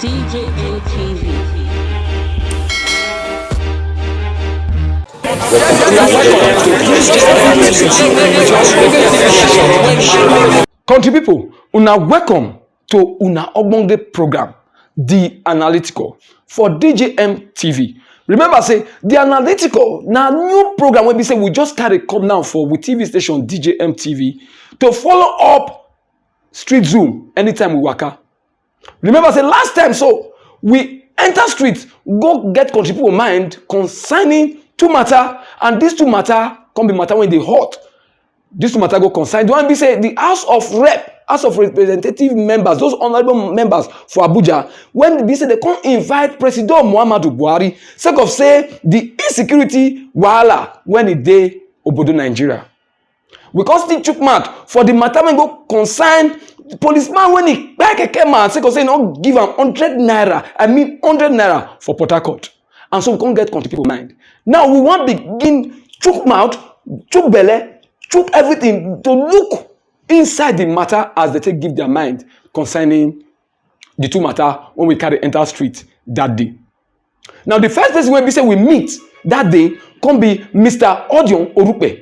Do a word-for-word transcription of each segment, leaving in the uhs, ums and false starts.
D J M T V. Country people, una welcome to una ogbonge program, The Analytical, for D J M T V. Remember say The Analytical na new program wey be say we just carry come now for we T V station D J M T V to follow up Street Zoom anytime we waka. Remember say last time so we enter street go get country people mind concerning two matter, and these two matter come be matter wey dey hot. This two matter go concern the one be say the House of Rep, House of Representative members, those honourable members for Abuja, when be say they come invite President Muhammadu Buhari sake of say the insecurity wahala when e dey obodo Nigeria. We come still chook mouth for the matter wey go concern policeman wey e kpai keke man sake of say e no give am hundred naira, I mean hundred naira for Port Harcourt. And so we come get country people mind. Now we wan begin chook mouth, chook belle, chook everything to look inside the matter as they take give their mind concerning the two matter wey we carry enter street that day. Now the first person wey be say we meet that day come be Mister Odion Orukpe.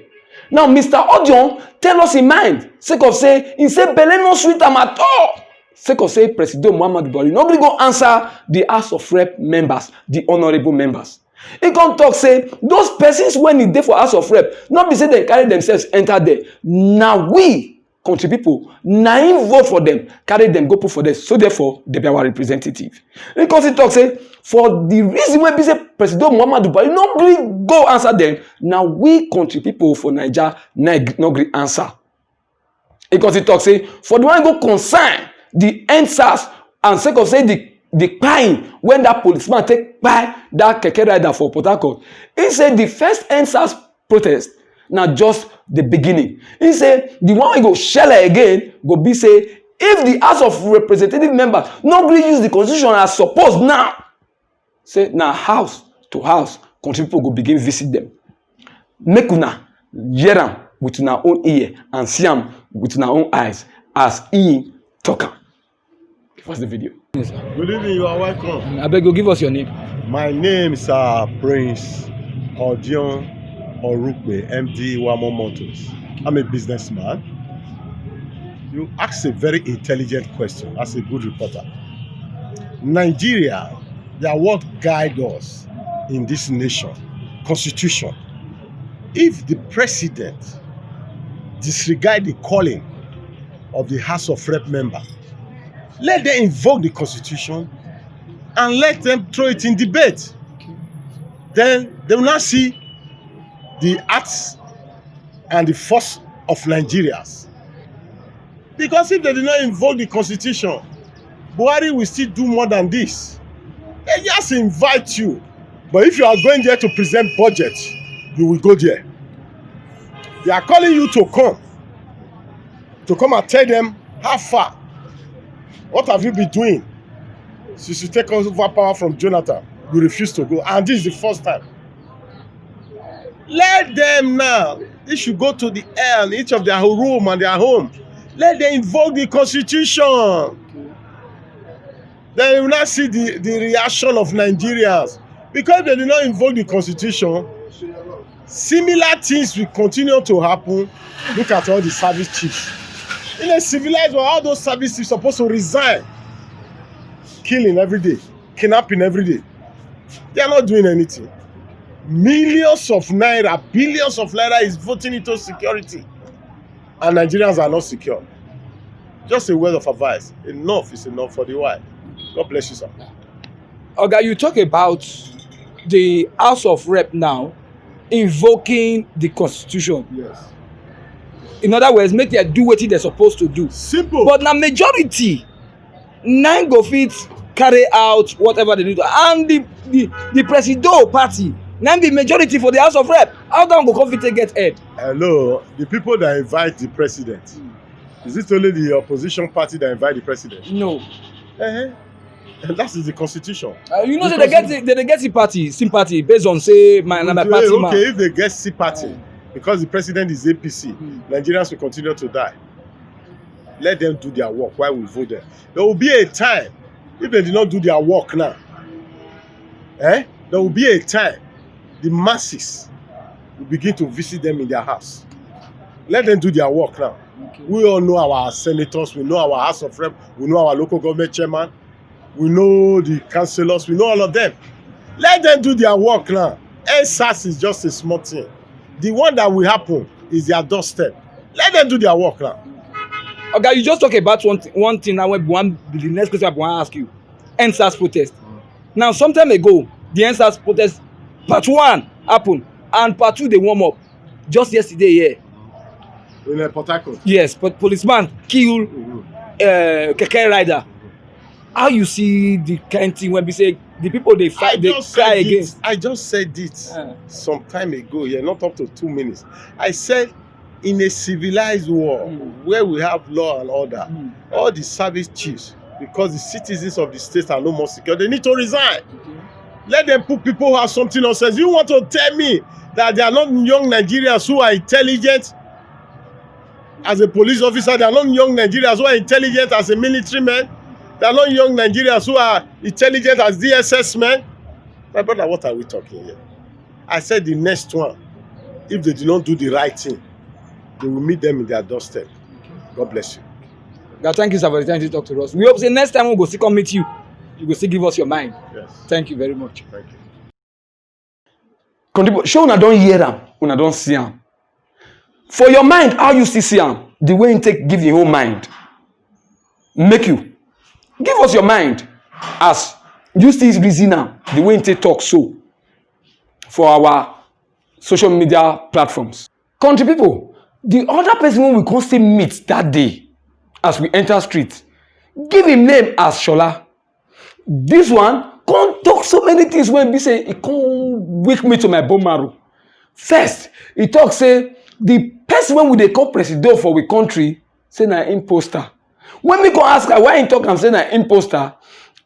Now Mister Odion tell us im mind sake of say im say belle no sweet am at all sake of say President Muhammadu Buhari no gree go answer the House of Rep members, the honourable members. He come talk say those persons wey e dey for House of Rep no be say dem carry themselves enter there. Na we country people na im vote for dem, carry dem go put for there, so therefore dem be our representative. He come still talk say for the reason wey be say President Muhammadu Buhari no gree go answer dem, na we country people for Naija na e no gree answer. He come still talk say for the one go concern the EndSARS and sake of say the the kpain when that policeman take kpai that keke rider for Port Harcourt, he say the first EndSARS protest na just the beginning. He say the one wey go shele again go be say if the House of Representative members no gree use the constitution as suppose now, say na house to house country people go begin visit them. Make una hear am with una own ear and see am with una own eyes as he talk am. What's the video? Good evening, you are welcome. Abeg, go give us your name. My name is uh, Prince Odion Orukpe, M D Wamo Motors. I'm a businessman. You ask a very intelligent question as a good reporter. Nigeria, they are what guide us in this nation, constitution. If the president disregard the calling of the House of Rep member, let them invoke the constitution and let them throw it in debate. Then they will not see the acts and the force of Nigerians. Because if they did not invoke the constitution, Buhari will still do more than this. They just invite you. But if you are going there to present budget, you will go there. They are calling you to come, to come and tell them how far. What have you been doing since you take over power from Jonathan? You refuse to go, and this is the first time. Let them now, they should go to the air and each of their room and their home. Let them invoke the constitution. Then you will not see the, the reaction of Nigerians. Because they did not invoke the constitution, similar things will continue to happen. Look at all the service chiefs. In a civilized world, all those service chiefs supposed to resign. Killing every day, kidnapping every day. They are not doing anything. Millions of naira, billions of naira is voting into security. And Nigerians are not secure. Just a word of advice. Enough is enough for the while. God bless you, sir. Oga, you talk about the House of Rep now invoking the constitution. Yes. In other words, make dem do wetin dem suppose to do. Simple. But na majority na im go fit carry out whatever they need to. And the the the Presido party na im be majority for the House of Rep. How that one go come fit take get head? Hello, the people that invite the president. Is it only the opposition party that invite the president? No. Eh, and that is the constitution. Uh, you know say they get the, they get sympathy sympathy based on say my na my Okay, party man. Okay, if they get sympathy, because the president is A P C, Nigerians will continue to die. Let them do their work while we vote them. There will be a time If they did not do their work now, eh, there will be a time the masses will begin to visit them in their house. Let them do their work now. We all know our senators, we know our House of Rep, we know our local government chairman, we know the councillors, we know all of them. Let them do their work now. N sars is just a small thing. The one that will happen is their doorstep. Let them do their work now. Oga, you just talk about one, th- one thing now, wey be one be the next question I wan ask you. N sars protest. Now, some time ago, the N sars protest part one happen, and part two dey warm up. Just yesterday here, In uh, Port Harcourt. Yes, but policeman kill uh, keke rider. How you see the kind thing wey be say the people dey I fight, dey just cry said again? It. I just said it Uh. Some time ago here, not up to two minutes. I said, in a civilized world where we have law and order, all the service chiefs, because the citizens of the state are no more secure, they need to resign. Let them put people who have something on sense. You want to tell me that there are not young Nigerians who are intelligent as a police officer? There are not young Nigerians who are intelligent as a military man. There are not young Nigerians who are intelligent as D S S men. My brother, what are we talking here? I said the next one, if they do not do the right thing, they will meet them in their doorstep. God bless you. God, thank you, sir, for the time you talk to us. We hope say next time we go still come meet you, you go still give us your mind. Yes. Thank you very much. Thank you. Country people, shey una don hear am, una don see am. For your mind, how you still see am, the way you take give your own mind, make you give us your mind as you still reason am, the way you take talk so for our social media platforms. Country people, the other person wey we come still meet that day as we enter street, give him name as Shola. This one come talk so many things wey be say e come wake me to my bone marrow. First, e talk say the person wey we dey call Presido for we country, say na imposter. When me come ask am why he talk am say na imposter,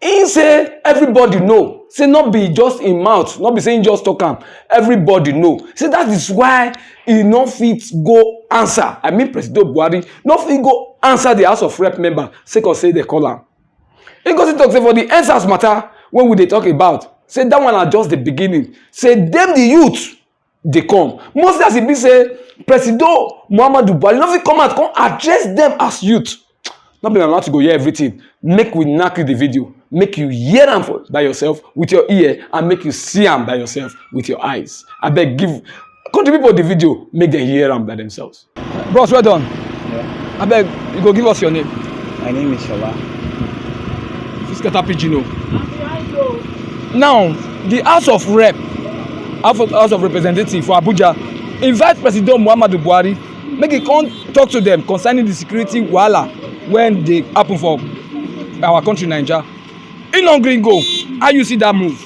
he say everybody know, say no be just him mouth, no be say he just talk am. Everybody know. Say that is why he no fit go answer. I mean, Presido Buhari no fit go answer the House of Rep member sake of say they call am. He go still talk say for the N sars matter wey we dey talk about, say that one na just the beginning. Say dem the youth dey come. Mostly as e be say Presido Muhammadu Buhari no fit come out come address them as youth. No be na to go hear everything. Make we knack you the video. Make you hear am for by yourself with your ear and make you see am by yourself with your eyes. Abeg give country people the video, make dem hear am by themselves. Bros, well done. Abeg, you go give us your name. My name is Shola. Fit scatter pidgin o. Now, the House of Rep, House of, House of Representatives for Abuja, invite President Muhammadu Buhari make he come talk to them concerning the security wahala wey dey happen for our country Naija. He no gree go. How you see that move?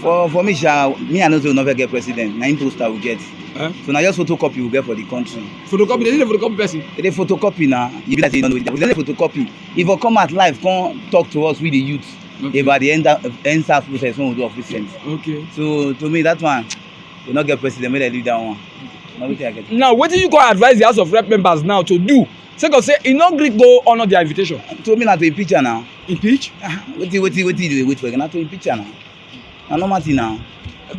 For for me, sha, me I know say we never get president. Na imposter we get. Eh? So na just photocopy we get for the country. Photocopy, they need a photocopy person. They dey photocopy na. You be like say you don't know. They dey photocopy. If you come out live, come talk to us with the youth Okay. about the end end sars process wey we do of recent. Okay. So to me, that one, we no get president. Make dem leave that one. Na wetin I get. Now, wetin you go advise the House of Rep members now to do? Sake of say e no gree go honour their invitation. To me, na to impeach am now. Impeach? Ah, wetin wetin wetin you dey wait for? Na to impeach am now. Na normal thing now.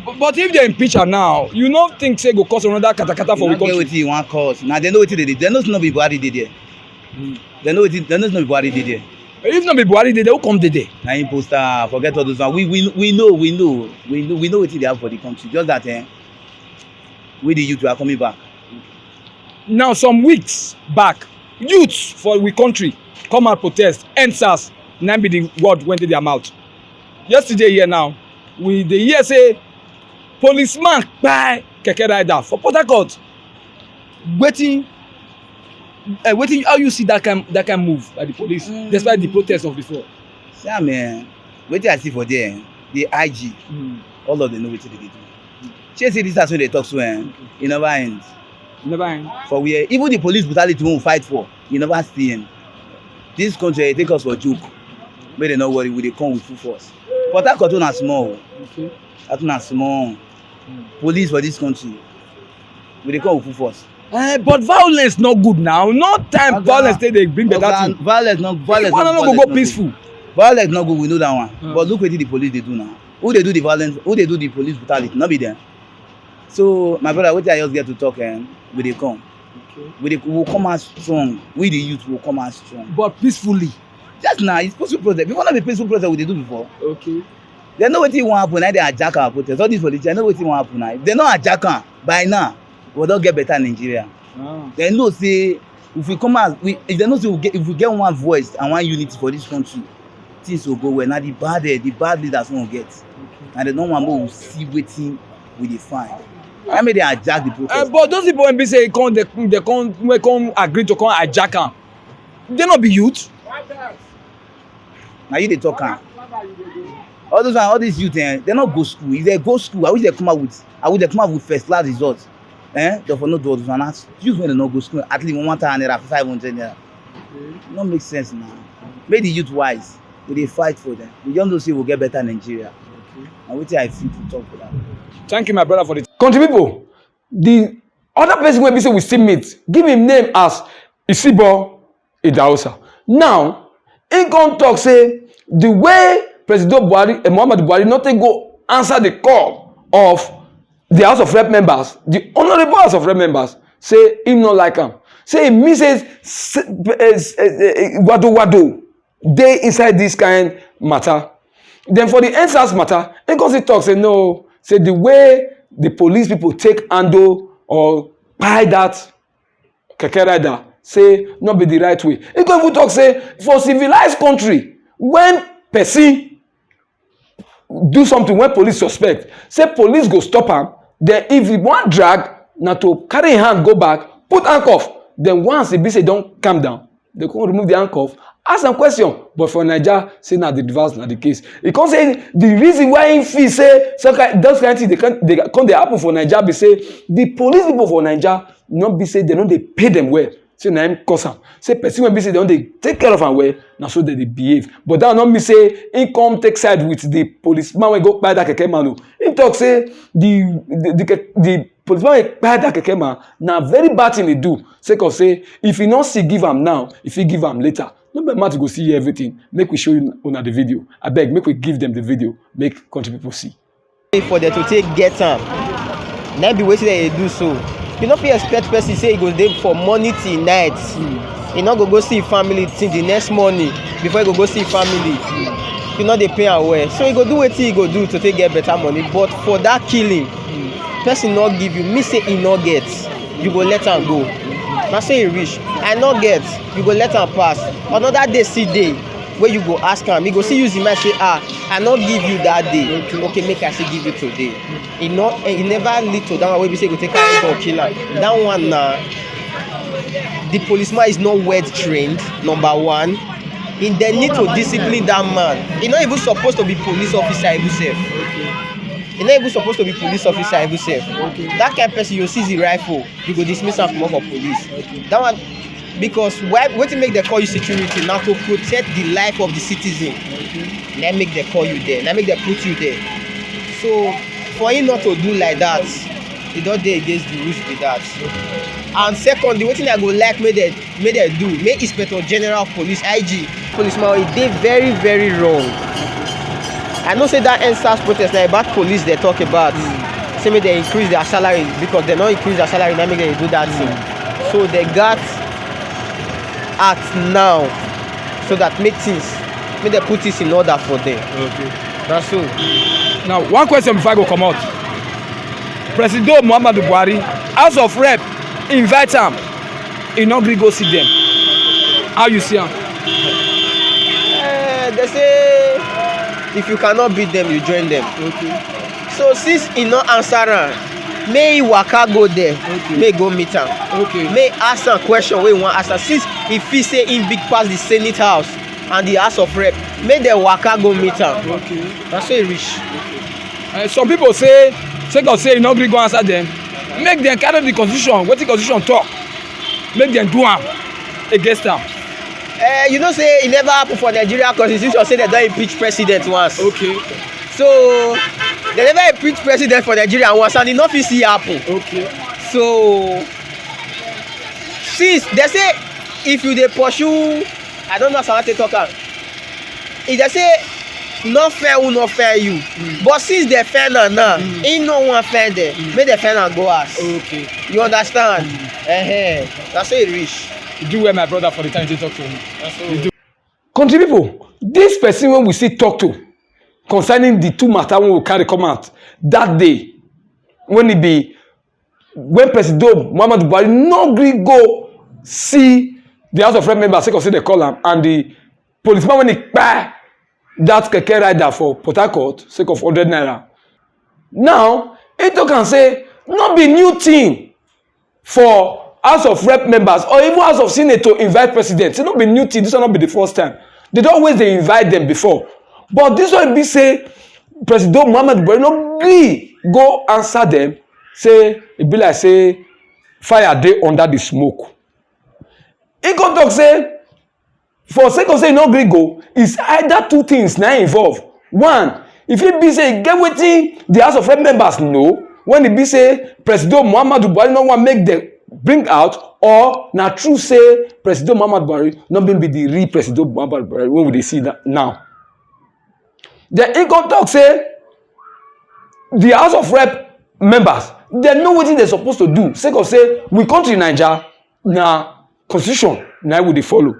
But, but if they impeach am now, you no think say e go cause another katakata for You we no get country? Wetin you wan cause? Na dem know wetin dey dey. Dem know say no be Buhari dey there. Dem know wetin dem know say no be Buhari dey there. If no be Buhari dey there, who come dey there? Na imposter, forget all those ones. We we we know we know we know we know wetin dey happen for the country. Just that eh, we the youth we are coming back. Now, some weeks back, youths for we country come out protest. N sars na be the word wey dey their mouth. Yesterday here now, we dey hear say policeman kpai keke rider for Port Harcourt. Wetin, uh, wetin, how you see that kind that kind move by the police, mm, despite the protest of before? See am eh, wetin I see for there, eh, the I G, mm, all of them know wetin dem dey do. Shey see this house wey dey talk so eh, e never end. Never end. For where even the police brutality wey we fight for, e never still end. This country dey take us for joke. Make dem no worry, we dey come with full force. Port Harcourt own na small o. Okay. That one na small. Police for this country, we dey come with full force. Uh, but violence no good now. No time violence take dey bring better thing. Violence no violence. Why no go go peaceful? Violence no good, we know that one. Mm. But look wetin the police dey do now. Who dey do the violence? Who dey do the police brutality? No be them. So my brother, wetin I just get to talk, eh, we dey come. Okay. We dey, we will come out strong. We the youth will come out strong. But peacefully. Just now, it's peaceful protest. Before, not be peaceful protest we dey do before. Okay. They know wetin wan happen. Now they hijack our protest. All these politicians know wetin wan happen now. If they no hijack am by now, we don get better Nigeria. Ah. They know say if we come out, we, if they know say we get, if we get one voice and one unity for this country, things will go well. Now the bad, eh, the bad leaders won't get. Okay. And they don't want more, we see wetin we dey find. I mean, they hijack the protest. Uh, but those people when be say come, they, they come, when come agree to come hijack am. They not be youth. Now you dey talk am. All those, all these youth, eh, they not go school. If they go school, I wish they come out with, I wish they come out with first class results. Eh? They for no do all those one. Youth when they not go school, at least one thousand naira, five hundred naira. Okay. No make sense now. Make the youth wise. We dey fight for them. We just know say we get better Nigeria. Okay. And wetin I fit to talk for that. Thank you, my brother, for the country people. The other person wey be say we still meet, give him name as Isibo Idahosa. Now, he come talk say the way President Buhari, eh, Muhammadu Buhari, not take go answer the call of the House of Rep members, the honorable House of Rep members, say him no like am. Say he mean say s-, eh, s-, eh, eh, wado wado dey inside this kind matter. Then for the End SARS matter, he come still talk say no, say the way the police people take handle or buy that keke rider, say no be the right way. He come even talk say for civilized country, when person do something wey police suspect, say police go stop am. Then if he wan drag, na to carry him hand go back, put handcuff. Then once e be say e don calm down, they come remove the handcuff, ask am question. But for Naija, say na the reverse na the case. He come say the reason why he feel say some kind, those kind thing dey come, dey come dey happen for Naija be say the police people for Naija no be say they no dey pay them well. Say na him cause am. Say person wey be say they don dey take care of am well, na so they dey behave. But that no mean say he come take side with the policeman wey go kpai that keke man o. He talk say the, the, the, ke-, the policeman wey kpai that keke man, na very bad thing he do. Sake of say, if he no see give am now, if he give am later, no be matter go see everything. Make we show you, una the video. Abeg, make we give them the video. Make country people see. For them to take get am. Na be wetin dem dey do so. You no fit expect person say e go dey for morning till night. E no go go see family till the next morning before e go go see family. E no dey pay am well. So e go do wetin e go do to take get better money. But for that killing, person no give you, me say e no get, you go let am go. Na so e reach. I no get, you go let am pass. Another day still dey wey you go ask am, e go still use him mind say, "Ah, I no give you that day. Okay, make I still give you today." E no, e never lead to that one wey be say e go take carry gun kill am. That one na the policeman is not well trained, number one. E, they need to discipline that man. E no even supposed to be police officer even sef. E no even supposed to be police officer even sef. Okay. That kind person, you seize the rifle, you go dismiss am from for police. Okay. That one, because why, wetin make dem call you security? Na to protect the life of the citizen. Okay. Na make dem call you there. Na make dem put you there. So for him not to do like that, e don dey against the rules be that. And secondly, wetin I go like make dem, make dem do, make Inspector General of Police, I G, policeman, e dey very, very wrong. I know say that End SARS protest na about police they talk about. Mm. Say make they increase their salary, because they no increase their salary, na make they do that thing. Mm. So they got act now so that make things, make they put things in order for them. Okay. That's all. Now, one question before I go comot. President Muhammadu Buhari, House of Rep invite am, e no gree go see them. How you see am? Eh, they say if you cannot beat them, you join them. Okay. So since e no answer am, make e waka go there, okay, make e go meet am. Okay. Make e ask am question wey e wan ask am. Since e feel say im big pass the Senate House and the House of Rep, make dem waka go meet am. Okay. Na so e reach. Uh, some people say, sake of say e no gree go answer them, make dem carry the constitution, wetin constitution talk, make dem do am against am. Uh, you know say e never happen for Nigeria constitution say dem don impeach president once. Okay. So dem never impeach president for Nigeria once, and e no fit still happen. Okay. So since they say if you dey pursue, I don't know how I take talk am. E dey say no fair who no fair you, but since dem fair am now, e no wan fair dem, make dem fair am go house. Okay. You understand? Ehen. Na so e reach. You do well, my brother, for the time you talk to me. Country people, this person wey we still talk to concerning the two matter wey we carry come out that day, when e be when Presido Muhammadu Buhari no gree go see the House of Rep members sake of say dem call am, and the policeman wey e kpai that keke rider for Port Harcourt sake of hundred naira. Now, e talk am say no be new thing for House of Rep members or even House of Senate to invite president. Say no be new thing, this one no be the first time. Dem don always dey invite dem before. But this one be say Presido Muhammadu Buhari no gree go answer dem, say e be like say fire dey under the smoke. E come talk say for sake of say e no gree go, is either two things na involve. One, e fit be say e get wetin the House of Rep members know when e be say Presido Muhammadu Buhari no wan make dem bring out, or na true say Presido Muhammadu Buhari no be be the real Presido Muhammadu Buhari wey we dey see na- now. Then e come talk say the House of Rep members, dem know wetin dem suppose to do sake of say we country Naija na constitution na we dey follow.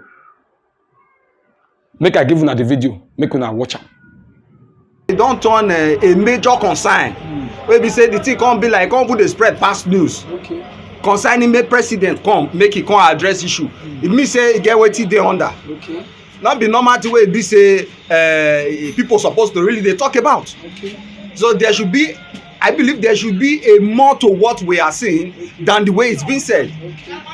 Make I give una the video, make una watch am. E don turn uh, a major concern wey be say the thing come be like come even dey spread pass news Okay. concerning make president come make e come address issue. E mean say e get wetin dey under. Okay. No be normal thing wey e be say uh, people suppose to really dey talk about. Okay. So there should be, I believe there should be a more to what we are seeing than the way it's been said.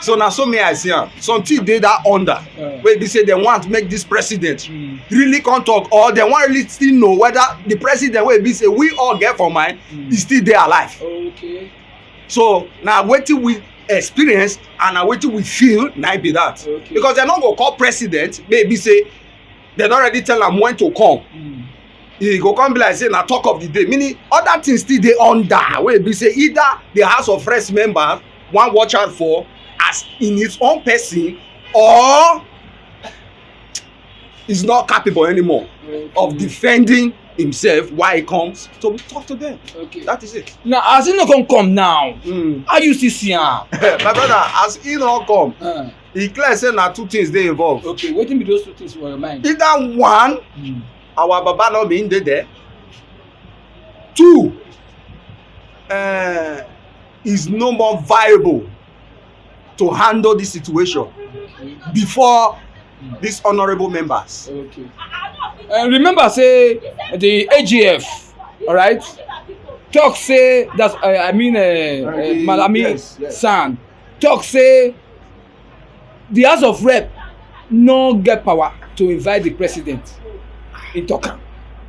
So na so me I see am. Something dey that under Yeah. wey be say dem want make this president Mm. really come talk, or dem wan really still know whether the president wey be say we all get for mind e still dey alive. Okay. So na wetin we experience and na wetin we feel na im be that. Okay. Because dem no go call president maybe say dem don already tell am when to come. Mm. E go come be like say na talk of the day, meaning other things still dey under wey be say either the House of Reps member wan watch out for as in his own person, or is not capable anymore of defending himself why he comes to talk to them. Okay. That is it. Now, as e no come come now, Mm. How you still see am? My brother, as he no come, Uh, e clear say na two things dey involved. Okay, wetin be those two things for your mind? Either one, Mm. our baba no be in dey there. Two, uh, is no more viable to handle this situation before these honourable members. Okay. Uh, remember say the A G F, all right, talk say that's uh, I mean uh, uh, Uh, Malami yes, yes. San talk say the House of Rep no get power to invite the president. He talk am.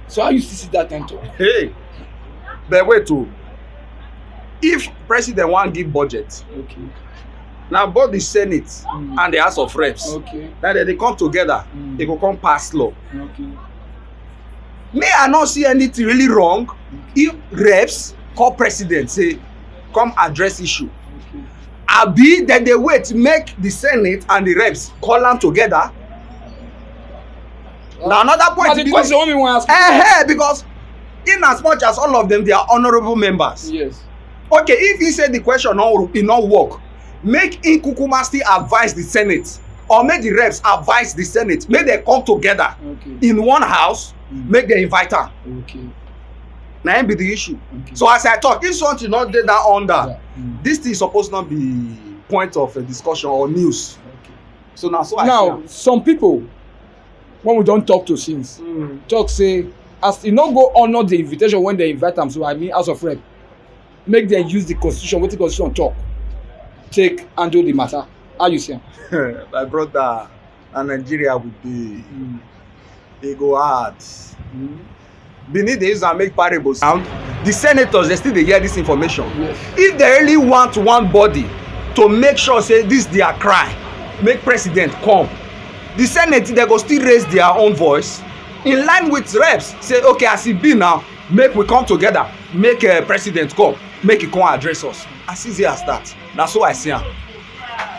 So how you still see that kind talk? Hey, but wait o. If president wan give budget, Okay. na both the senate and the house of reps Okay. na dem dey come together, Mm. e go come pass law. Okay. Me, I no see anything really wrong if reps call president say come address issue. Okay. Abi dem dey wait make the senate and the reps call am together? Na another point Na the be question wey me wan ask. Eh, because in as much as all of them they are honourable members, Yes. okay, if he say the question no e no work, make him kukuma still advise the senate or make the reps advise the senate make dem come together Okay. in one house, Mm. make dem invite am. Okay. Na him be the issue. Okay. So as I talk, if something no dey that under, Yeah. Mm. This thing suppose not be point of a discussion or news. Okay. So na so I Now, see some people when we don talk to since am. Mm. talk say as e no go honour the invitation when they invite am, so I mean House of Rep, make dem use the constitution, wetin constitution talk, take handle the matter. How you see am? My brother, na Nigeria we dey. E go hard. Benin dey use am make parable sound. The senators dey still dey hear this information. Yes. If they really want one body to make sure say this their cry make president come, the senate dem go still raise their own voice in line with reps say okay, as e be now, make we come together, make uh, president come, make e come address us. As easy as that. Na so I see am.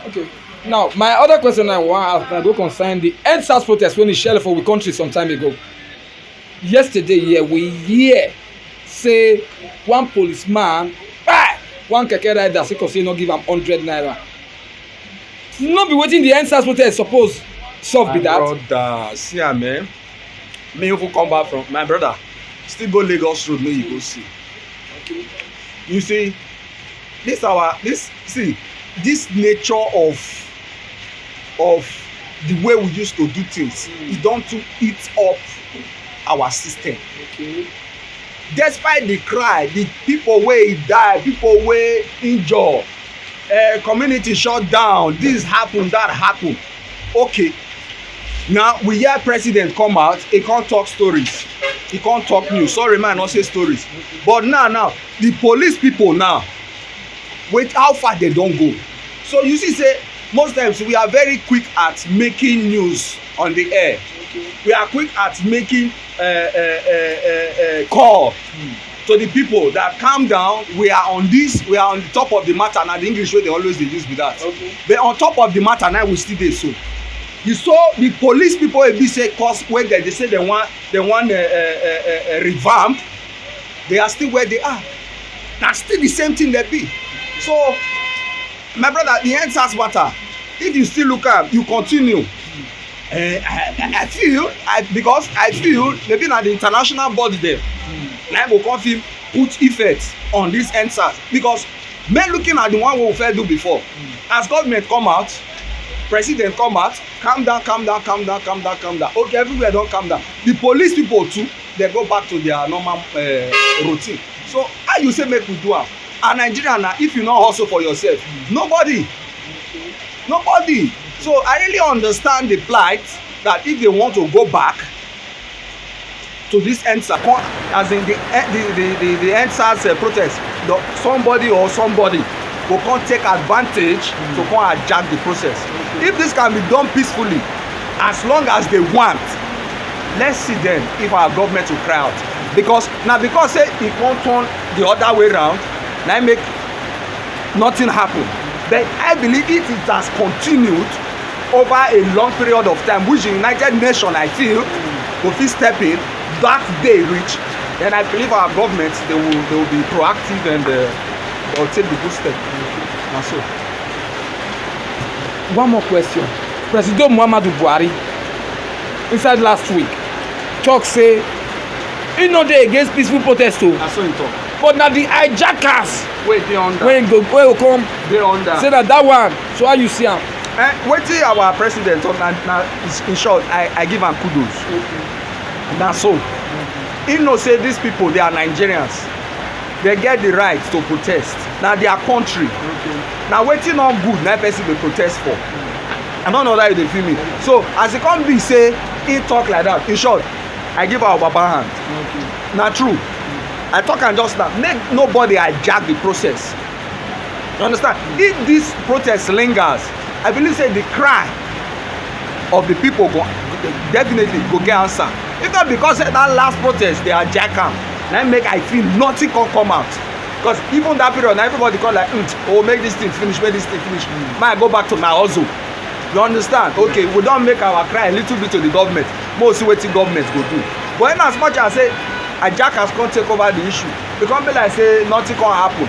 Okay. Now, my other question I wan ask na go concern the EndSARS protest wey e shele for we country some time ago. Yesterday here, we hear say one policeman kpai one keke rider sake of say e no give am hundred naira. No be wetin the EndSARS protest suppose solve be that? Brother, see am, eh? Me even come back from, my brother, still go Lagos Road, make you go see. You see, this our, this, see, this nature of of the way we used to do things, e don too eat up our system. Despite the cry, the people wey die, people wey injure, uh, community shut down, this happen, that happen. Okay, now we hear president come out, he come talk stories, he come talk news. Sorry, man, not say stories. But now, now the police people now, wait, how far they don't go? So you see say most times we are very quick at making news on the air. We are quick at making uh, uh, uh, uh, uh, call to the people that calm down. We are on this, we are on the top of the matter. Now the English way they always they use with that. Okay. But on top of the matter now, we still there. So you saw the police people, if they say cause when they, they say they want, they want a, a, a, a revamp, they are still where they are. That's still the same thing they be. So my brother, the EndSARS matter, if you still look up, you continue. Uh, I, I feel I, because I feel maybe na the international body there, na go come fit put effect on this EndSARS, because men looking at the one we first do before, as government come out, president come out, calm down, calm down, calm down, calm down, calm down. Okay, everywhere don't calm down. The police people too, they go back to their normal uh, routine. So how you say make we do am? And Nigeria now, if you not hustle for yourself, nobody, nobody. So I really understand the plight that if they want to go back to this EndSARS, as in the eh, the the the, the EndSARS uh, protest, the, somebody or somebody will come take advantage to come hijack the process. If this can be done peacefully, as long as they want, let's see then if our government will cry out. Because now, because say it won't turn the other way around, now make nothing happen. But I believe it, it has continued over a long period of time, which the United Nations, I feel, will fit step in. That day reach, then I believe our government, they will, they will be proactive and uh, they'll take the good step. And so, one more question. President Muhammadu Buhari, inside last week, talk say he no dey against peaceful protest o. Na so he talk. But na the hijackers wey dey under, wey go, wey go come dey under, say na that one. So how you see am? Eh, wetin our president talk na, na, in short, I, I give am kudos. Na so. He know say these people, they are Nigerians. They get the right to protest. Na their country. Na wetin no good na person dey protest for. I don't know that you dey feel me. So as e come be say he talk like that, in short, I give our baba hand. Na true. I talk am just now. Make nobody hijack the process. You understand? If this protest lingers, I believe say the cry of the people go definitely go get answer. If not because say that last protest they hijack am, na make I feel nothing come come out. Because even that period, na everybody come like, mm, oh, make this thing finish, make this thing finish. Make I go back to my hustle. You understand? Okay, we don make our cry a little bit to the government. Make we see wetin government go do. But in as much as say hijackers come take over the issue, e come be like say nothing come happen.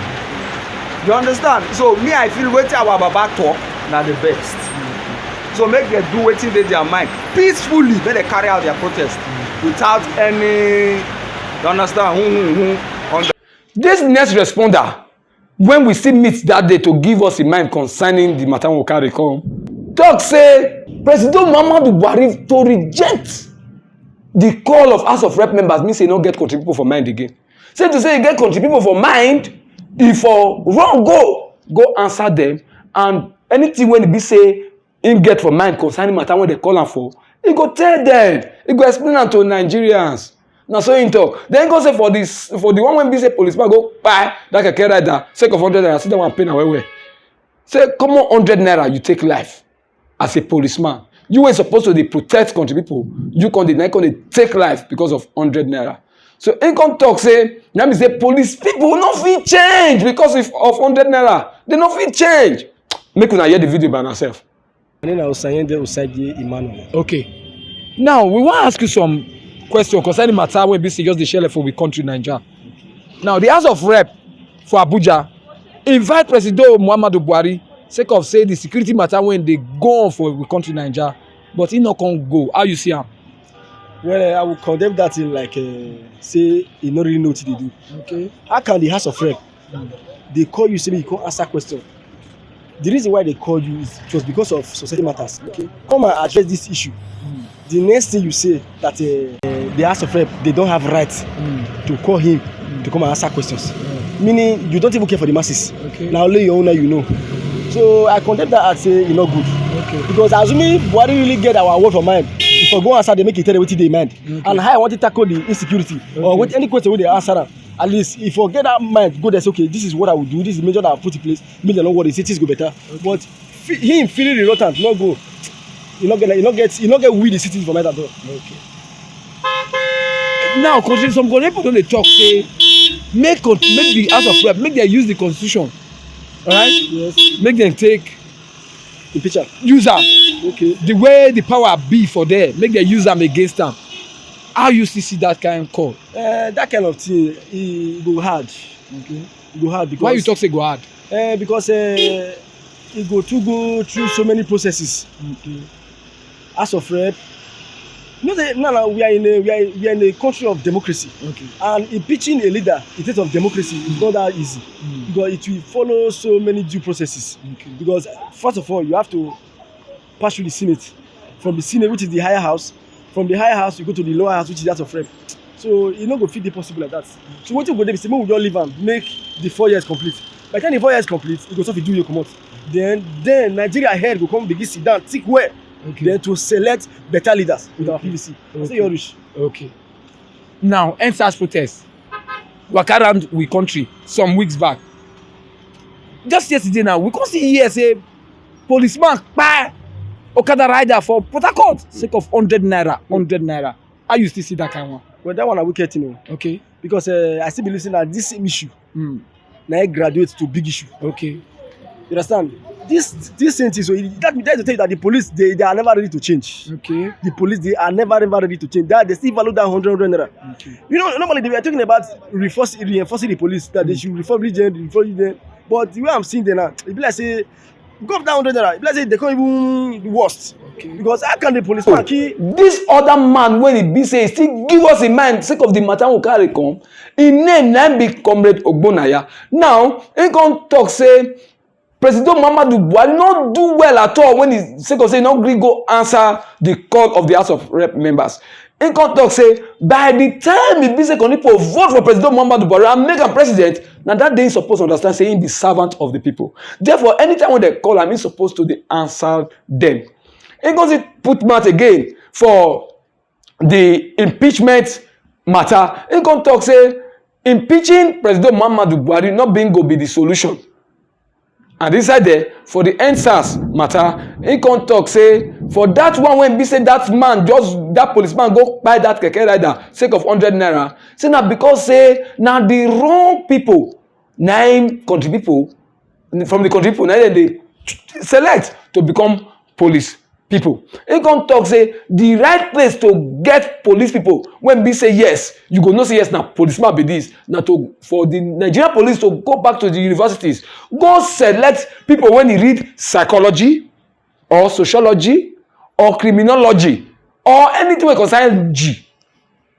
You understand? So me, I feel wetin our baba talk na the best. So make dem do wetin dey their mind peacefully, make dem carry out their protest without any, you understand, who, who, who, on the This next responder, when we still meet that day to give us a mind concerning the matter we carry come, talk say President Muhammadu Buhari to reject the call of House of Rep members mean say e no get country people for mind again. Say to say e get country people for mind, e for run go, go answer them, and anything wey e be say im get for mind concerning matter wey dem call am for, e go tell dem, e go explain am to Nigerians. Na so im talk. Then im go say for this, for the one wey be say policeman go kpai that keke rider sake of hundred naira, say that one pain am well well. Say common hundred naira you take life as a policeman. You wey suppose to dey protect country people, you come dey, na come dey take life because of hundred naira. So im come talk say, na be say police people no fit change because of, of hundred naira. They no fit change. Make una hear the video by una sef. My name na Osanyende Osagie Emmanuel. Okay. Now, we wan ask you some question concerning matter wey be say just dey shele for we country, Naija. Now, the House of Rep for Abuja invite Presido Muhammadu Buhari sake of say the security matter wey dey go on for we country, Naija, but he no come go. How you see am? Well, eh, I will condemn that thing like, eh, say he no really know what he dey do. Okay. How can the House of Rep dey call you say make you come answer question? The reason why they call you is just because of society matters. Okay. Come and address this issue. The next thing you say that, eh, eh, the House of Rep, they don't have right to call him to come and answer questions. Meaning you don't even care for the masses. Okay. Na only your own na you know. So I condemn that act, say e no good. Okay. Because assuming Buhari really get our word for mind, if I go answer, they make it tell wetin dey mind. Okay. And how I want to tackle the insecurity or Okay. with any question wey they answer am, at least if I get that mind, go there, say, "Okay, this is what I will do. This is the measure that I put in place. Make dem no worry, say things go better." But fe- him feeling reluctant, no go. You no get, you no get, you no get we the citizens for mind at all. Okay. Now, country, some country people don dey talk say make con- make the House of Rep, make dem use the constitution, right? Yes. Make dem take Impeach am. Use am Okay. the way the power be for there, make dem use am against am. How you still see that kind call? Uh, that kind of thing, e go hard. Okay. E go hard because Why you talk say go hard? Uh, because uh, e go too go through so many processes. Okay. House of Rep. You know, say, now, now we are in a we are, we are in a country of democracy, Okay. And impeaching a leader in terms of democracy is not that easy, because it will follow so many due processes. Okay. Because first of all, you have to pass through the Senate. From the Senate, which is the higher house, from the higher house you go to the lower house, which is the House of Rep. So e no go fit dey possible like that. So wetin go dey be say make we just leave am, make the four years complete. By the time the four years complete, e go suffer do you comot. Then then Nigeria head go come begin sit down, think well, Okay. Then to select better leaders with our P V C. I say Okay. you reach. Okay. Now, EndSARS protest waka around we country some weeks back. Just yesterday now, we come see here say policeman kpai okada rider for Port Harcourt sake of hundred naira, hundred naira. How you still see that kind one? Well, that one na wicked thing o. Okay. Because uh, I still believe say na this same issue Mm. na e graduate to big issue. Okay. You understand? This this same thing, so e- that that to tell you that the police they, they are never ready to change. Okay. The police they are never ever ready to change. That they still value that hundred hundred naira. Okay. You know, normally they were talking about reinforce, reinforcing the police, that they should reform region, reform region. But the way I'm seeing them now, e be like say go up that hundred naira. E be like say they can't even worst. Okay. Because how can the policeman kill? This other man, when he be say, he still give us a mind sake of the matter we carry come. Him name na be Comrade Ogbonaya. Now he come talk say President Muhammadu Buhari no do well at all when he sake of say he no gree go answer the call of the House of Rep members. He come talk say by the time he be say Konipo vote for President Muhammadu Buhari and make am president, na that day he suppose understand say he be servant of the people. Therefore, anytime when they call am, he suppose to dey answer them. He come still put mouth again for the impeachment matter. He come talk say impeaching President Muhammadu Buhari no being go be the solution. And inside there, for the EndSARS matter, he come talk say for that one when be say that man just that policeman go buy that keke rider sake of hundred naira. Say na because say na the wrong people na him country people from the country people na him dem dey select to become police people. He come talk say the right place to get police people when be say yes, you go know say yes na policeman be this, na to for the Nigerian police to go back to the universities, go select people when he read psychology or sociology or criminology or anything wey concern G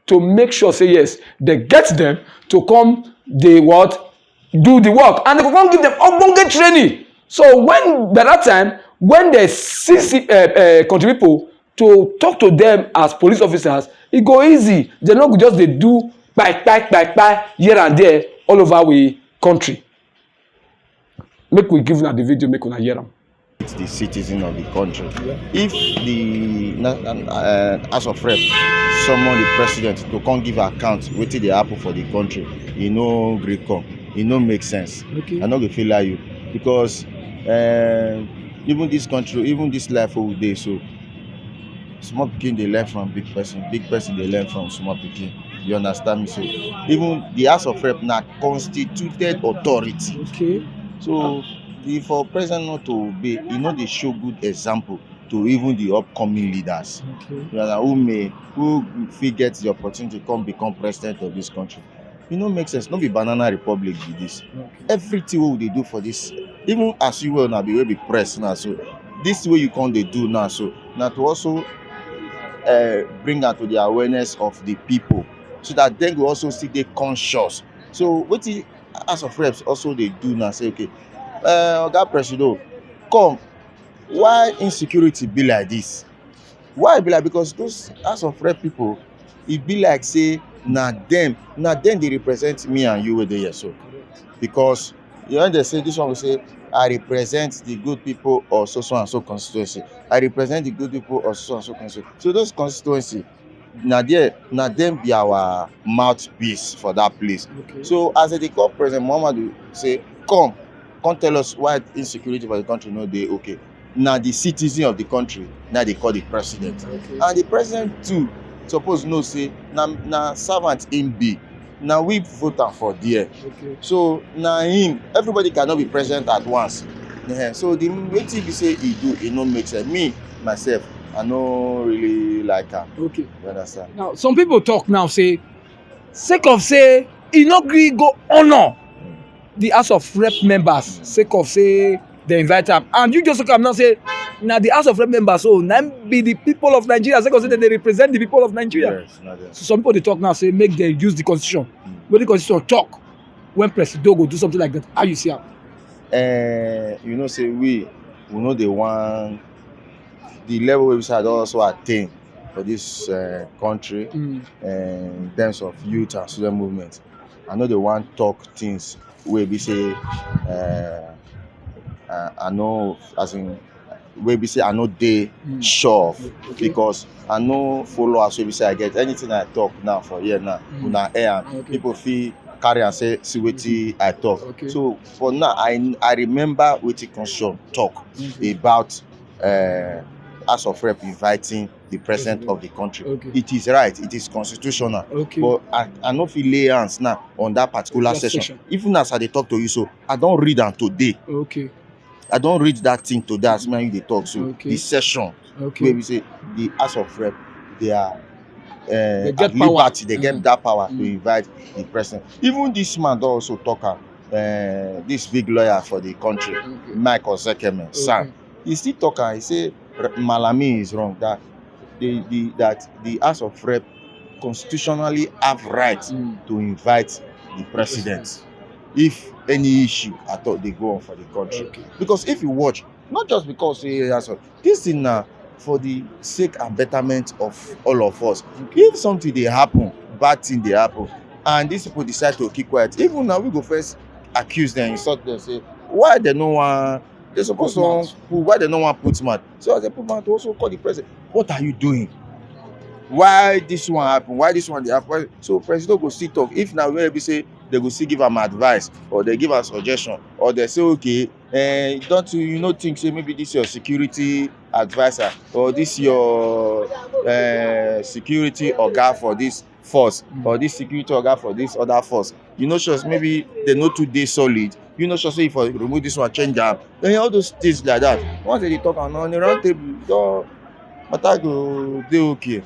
to make sure say yes, they get them to come dey what do the work and they go come give them ogbonge training. So when by that time when they see see uh, uh, country people to talk to them as police officers, e go easy. They no go just dey do kpai kpai kpai kpai here and there all over we country. Make we give una the video make una hear am. The citizen of the country. If the na- na- uh, House of Rep summon the president to come give account wetin dey happen for the country, e no gree come, e no make sense. Okay. I no go fit lie you because uh, even this country, even this life wey we dey so, small pikin dey learn from big person, big person dey learn from small pikin. You understand me? So even the House of Rep na constituted authority. Okay. So if for president not to obey, e no dey show good example to even the upcoming leaders. Okay. You know, who may, who fit get the opportunity to come become president of this country. E no make sense. No be banana republic be this. Okay. Everything wey we dey do for this, even as you well now be wey be press now, so this way you come dey do now, so na to also uh, bring am to the awareness of the people, so that dem go also still dey conscious. So wetin House of Reps also dey do now, say, okay, uh, oga Presido, come, why insecurity be like this? Why e be like? Because those House of Rep people, e be like say na dem, na dem dey represent me and you wey dey here so. Because you know, they say this one will say, I represent the good people of so so and so constituency. I represent the good people of so so and so constituency. So those constituency, na there, na dem be our mouthpiece for that place. Okay. So as they call President Muhammadu say, come, come tell us why insecurity for the country no dey okay. Na the citizen of the country na dey call the president. Okay. And the president too suppose know say na, na servant im be. Na we vote am for there. Okay. So na him, everybody cannot be president at once. Yeah. So the wetin be say e do, e no make sense. Me, myself, I no really like am. Okay. You understand? Now, some people talk now say, sake of say e no gree go honor the House of Rep members, sake of say they invite am, and you just come now say na the House of Rep members, so na be the people of Nigeria, sake of say they dey represent the people of Nigeria. Yes, na there. So some people dey talk now say make they use the constitution. What the constitution talk when Presido go do something like that? How you see am? Uh, you know say we, we no dey wan the level wey we say I don also attain for this uh, country, Mm. uh, in terms of youth and student movement. I no dey wan talk things wey be say uh, uh, I no, as in, wey be say I no dey Mm. sure of, Okay. because I no follow as wey be say I get anything I talk now for here now. Mm. Una hear am. Okay. People fit carry and say, see wetin I talk. Okay. So for now, I I remember wetin constitution talk Okay. about uh, House of Rep inviting the president of the country. Okay. It is right. It is constitutional. Okay. But I, I no fit lay hands now on that particular That session. Session. Even as I dey talk to you, so I don read am today. Okay. I don read that thing today as me and you dey talk. So Okay. the session Okay. wey we say the House of Rep, they are uh, They get at power. Liberty, they get Mm. that power to Mm. invite the president. Even this man don also talk am. Uh, this big lawyer for the country, Okay. Mike Ozekhome, son, Okay. he still talk am. He say Re- Malami is wrong, that the, the that the House of Rep constitutionally have right Mm. to invite the president if any issue at all dey go on for the country. Okay. Because if you watch, not just because say House of, this thing na for the sake and betterment of all of us. If something dey happen, bad thing dey happen, and these people decide to keep quiet, even now we go first accuse them, insult them, say why they no wan, they suppose Put wan mouth. put, why they no wan put mouth. So as they put mouth, to also call the president, what are you doing? Why this one happen? Why this one dey happen? Why? So president go still talk. If na where be say they go still give am advice, or they give am suggestion, or they say, okay, eh, don't you, you no think say maybe this your security adviser or this your uh, security oga for this force, or this security oga for this other force, you no sure say maybe they no too dey solid, you no sure say if you remove this one, change am, then all those things like that, once they dey talk am on the round table, your matter go dey okay.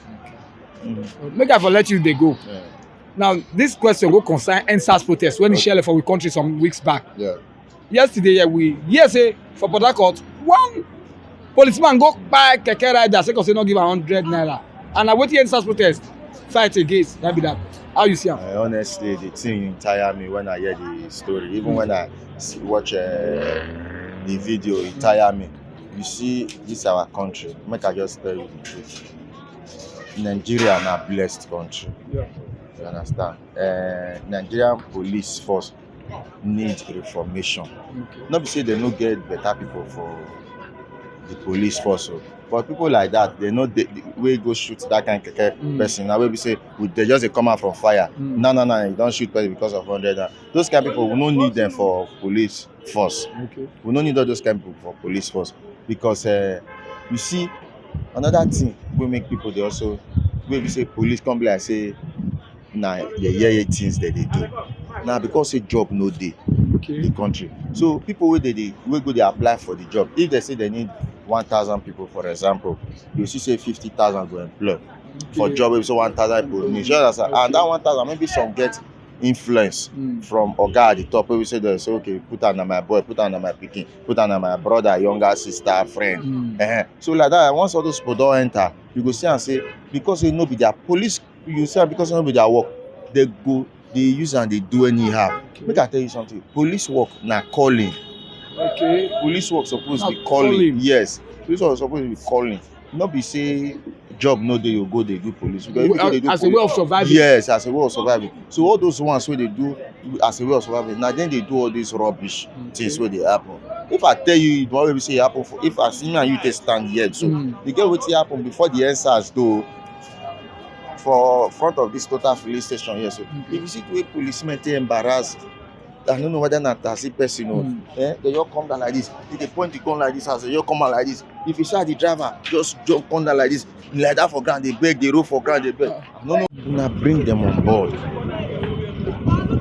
Mm. Make I for let you dey go. Yeah. Now, this question go concern End SARS protest when e shele for we country some weeks back. Yeah. Yesterday, yeah, we hear say for Port Harcourt, one policeman go kpai keke rider sake of say no give am hundred naira. And na wetin End SARS protest fight against, that be that. How you see am? Uh, honestly, the thing tire me when I hear the story. Even when I s- watch uh, the video, it tire me. You see, this our country. Make I just tell you the truth. Nigeria na blessed country. Yeah. You understand? Uh, Nigerian police force need reformation. Okay. No be say they no get better people for the police force, o. But people like that, they no dey wey go shoot that kind keke Mm. person. Now wey be say we, they just dey come out from fire. Mm. No, no, no, you don shoot person because of hundred. Naira. Those kind people, we no need them for police force. Okay. We no need all those kind people for police force, because uh, you see, another thing wey make people dey also, wey be say police come be like say na yeye things dem dey do. Now because say job no dey Okay. the country, so people wey dey dey wey go dey apply for the job, if they say they need one thousand people, for example, you see say fifty thousand go employ for job wey be say one thousand people need. You understand? And that one thousand, maybe some get influence from oga at the top, wey be say dem say, "Okay, put am na my boy, put am na my pikin, put am na my brother, younger sister, friend." Eh, so like that, once all those people don enter, you go see am say, because say no be their police, you see am, because no be their work, they go dey use am dey do anyhow. Make I tell you something, police work na calling. Okay. Police work suppose be calling. Yes, police work suppose be calling. No be say job no dey, you go dey do police. Because if you go dey do police, as a way of surviving. Yes, as a way of surviving. So all those ones wey dey do as a way of surviving, na dem dey do all these rubbish things wey dey happen. If I tell you the one wey be say e happen for, if I see me and you take stand here so, you get wetin happen before the End SARS do for front of this Total filling station here so. If you see the way policemen take embarrass, I no know whether na taxi person o. Eh, they just come down like this. They dey point the gun like this, as they just come out like this. If you see the driver, just jump, come down like this, like that for ground, dey beg, dey roll for ground, dey beg. I no know. Una bring them on board.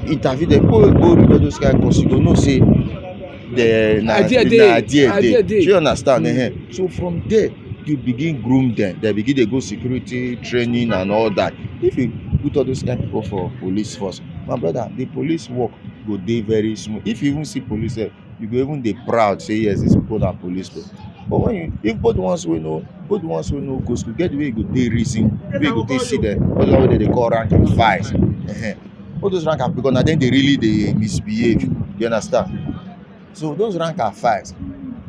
Interview them. Go, go read all those kind, 'cause you go know say the na idea dey. Do you understand? So from there, you begin groom them. They begin dey go security training and all that. If you put all those kind people for police force, my brother, the police work go dey very smooth. If you even see police, eh, you go even dey proud say, "Yes, these people na police people." But when you, if both ones wey no, both ones wey no go school, get the way you go dey reason, wey you go take see them, all the one wey dem dey call rank and file. All those rank and, because na dem dey really dey misbehave. You understand? So those rank and files,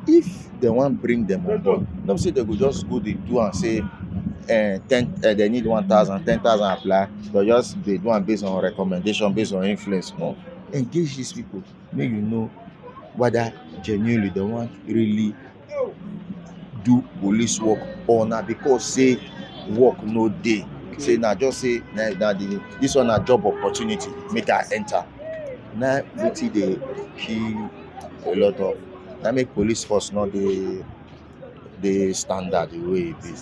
if dem wan bring them on board, no be say dem go just go dey do am say, eh, ten, eh, dem need one thousand, ten thousand apply, dem just dey do am based on recommendation, based on influence. No, engage these people, make you know whether genuinely dem wan really do police work, or na because say work no dey. Say na just say na, na the, this one na job opportunity, make I enter. Na wetin dey kill a lot of, na make police force no dey, dey standard the way e be.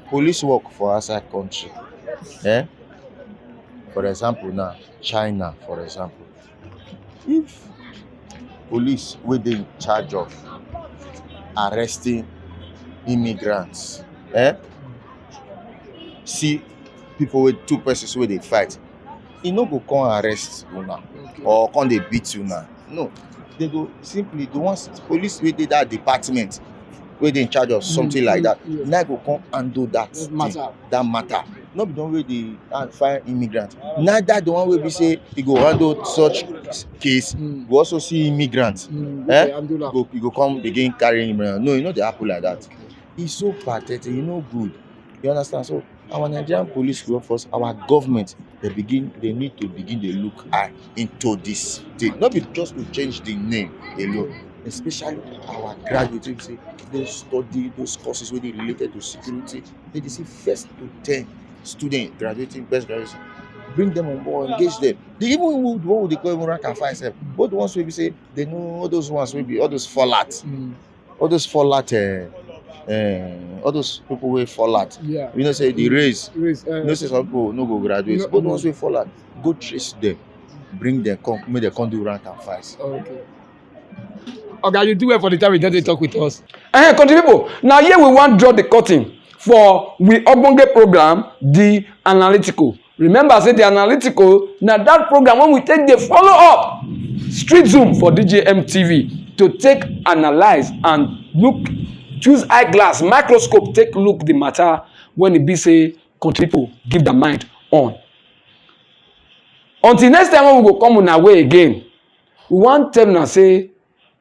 Police work for outside country, eh? For example now, China, for example, if police wey dey in charge of arresting immigrants, eh, see people wey, two persons wey dey fight, e no go come arrest una or come dey beat una. No, they go simply, the ones, police wey dey that department wey dey in charge of something like that, na go come handle that thing, that matter. No be the one wey dey, ah, find immigrant. Neither the one wey be say e go handle such case go also see immigrant. Eh? Go, e go come begin carry immigrant. No, e no dey happen like that. E so pathetic, e no good. You understand? So our Nigerian police workforce, our government, they begin, they need to begin dey look eye into this thing. Not be just to change the name alone, especially our graduates wey be say those study, those courses wey dey related to security. They dey see first to ten students graduating, best graduation. Bring them on board, engage them. They even, who, what would they call even rank and file sef? Both the ones wey be say they know, all those ones wey be all those fallout. All those fallout, eh, eh, all those people wey fall out. Yeah. You know say the race. Race, eh. You know say some people no go graduate. No, but no. Once wey fall out, go trace them, bring them come, make them come do rank and file. Okay. Oga, you do well for the time you just dey talk with us. Eh, country people, na here we wan draw the curtain for we ogbonge program, The Analytical. Remember say The Analytical na that program wey we take dey follow up Street Zoom for D J M T V to take analyze and look, choose eyeglass, microscope, take look the matter when e be say country people give their mind on. Until next time when we go come una way again, we wan tell una say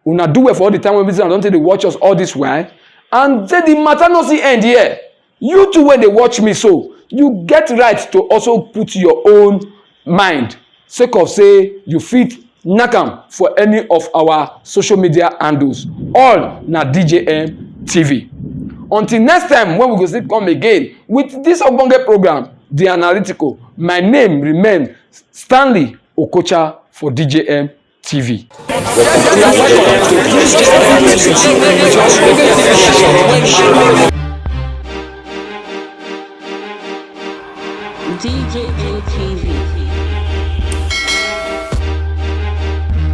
una do well for all the time wey be say una don take dey watch us all this while, and say the matter no still end here. You too wey dey watch me so, you get right to also put your own mind, sake of say you fit knack am for any of our social media handles. All na D J M T V. Until next time when we go still come again with this ogbonge program, The Analytical, my name remain Stanley Okocha for D J M T V.